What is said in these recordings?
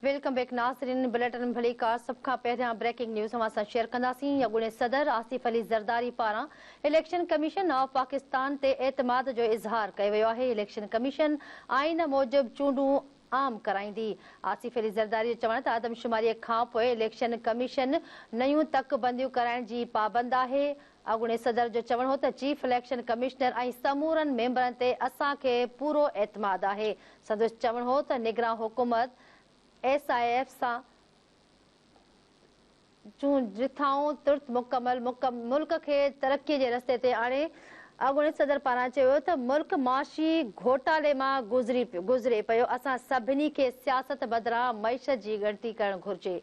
Welcome back ناظرين bulletin ۾ ڀليڪار سڀ کان پهريان بريڪنگ نيوز اوهان سان شيئر ڪنداسين اڳوڻي صدر آصف علي زرداري پاران اليڪشن ڪميشن آف پاڪستان تي اعتماد جو اظهار ڪيو ويو آهي اليڪشن ڪميشن آئين موجب چونڊون عام ڪرائيندي آصف علي زرداري جو چوڻ آهي ته آدمشماري کانپوء اليڪشن ڪميشن نيون تڪ بنديون ڪرائڻ جي پابند آهي اڳوڻي صدر جو چوڻ هو ته چيف اليڪشن ڪمشنر ۽ سمورن ميمبرن تي اسان کي پورو اعتماد آهي. سندس چوڻ هو ته نگران حڪومت ايس I F سان جون رٿائون ترت مڪمل ملڪ کي ترقي جي رستي تي آڻي. اڳوڻي صدر پاران چيو ويو ته ملڪ معاشي گهوٽالي مان گذري پيو، اسان سڀني کي سياست بدران معيشت جي ڳڻتي ڪرڻ گهرجي.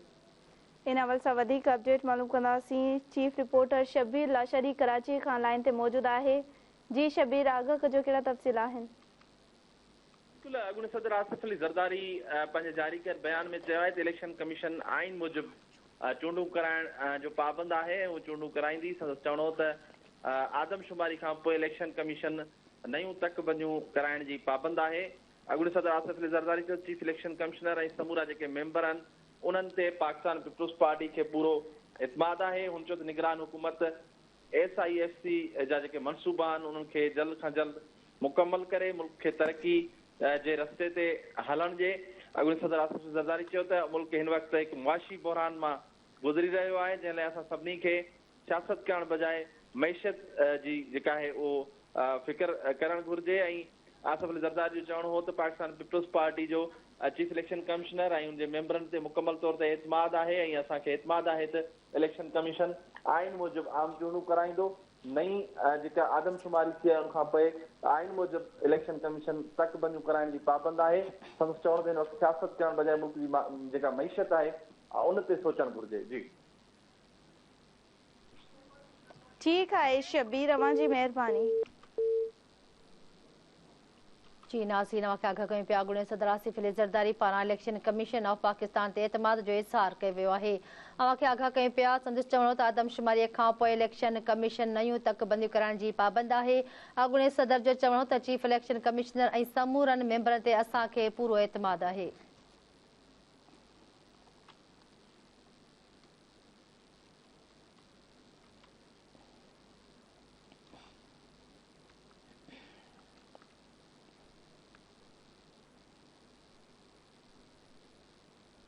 ان حوالي سان وڌيڪ اپڊيٽ معلوم ڪنداسين، چيف رپورٽر شبير لاشاري ڪراچي کان لائين تي موجود آهي، جي شبير آگاهه ڪجو ڪهڙا تفصيل آهن. بلڪل اڳوڻي صدر آصف علي زرداري پنهنجي جاري ڪيل بيان ۾ چيو آهي ته اليڪشن ڪميشن آئين موجب چونڊون ڪرائڻ جو پابند آهي ۽ هو چونڊون ڪرائيندي، سندس چوڻ هو ته آدمشماري کانپوء اليڪشن ڪميشن نيون تڪ بنديون ڪرائڻ جي پابند آهي، اڳوڻي صدر آصف علي زرداري چيو ته چيف اليڪشن ڪمشنر ۽ سمورا جيڪي ميمبر آهن انهن تي پاڪستان پيپلز پارٽي کي پورو اعتماد آهي، هن چيو ته نگران حڪومت ايس I F C جا جيڪي منصوبا آهن انهن کي جلد کان جلد مڪمل ڪري ملڪ کي ترقي جي رستي تي هلڻ ڏي. اڳوڻي صدر آصف علي زرداري چيو ته ملڪ هن وقت هڪ معاشي بحران مان گذري رهيو آهي جنهن لاء اسان سڀني کي سياست ڪرڻ بجاء معيشت جي جيڪا آهي اهو فڪر ڪرڻ گهرجي ۽ آصف علي زرداري جو چوڻ هو ته پاڪستان پيپلز پارٽي جو چيف اليڪشن ڪمشنر ۽ ان جي ميمبرن تي مڪمل طور تي اعتماد آهي ۽ اسان کي اعتماد آهي ته اليڪشن ڪميشن آئين موجب عام چونڊون ڪرائيندو، نئين جيڪا آدمشماري ٿي آهي ان کان پوء آئين موجب اليڪشن ڪميشن تڪ بنديون ڪرائڻ جي پابند آهي، سندس چوڻ ته هن وقت سياست ڪرڻ بجاء ملڪ جي جيڪا معيشت آهي ان تي سوچڻ گهرجي. جي. ٺيڪ آهي شبير اوهان جي مهرباني. جي ناظرين اوهان کي آگاهه ڪيون پيا اڳوڻي صدر آصف علي زرداري پاران اليڪشن ڪميشن آف پاڪستان تي اعتماد جو اظهار ڪيو ويو آهي اوهان کي آگاهه ڪيون پيا سندس چوڻ هو ته آدمشماري کان پوء اليڪشن ڪميشن نيون تڪ بنديون ڪرائڻ جي پابند آهي اڳوڻي صدر جو چوڻ هو ته چيف اليڪشن ڪمشنر ۽ سمورن ميمبرن تي اسان کي پورو اعتماد آهي.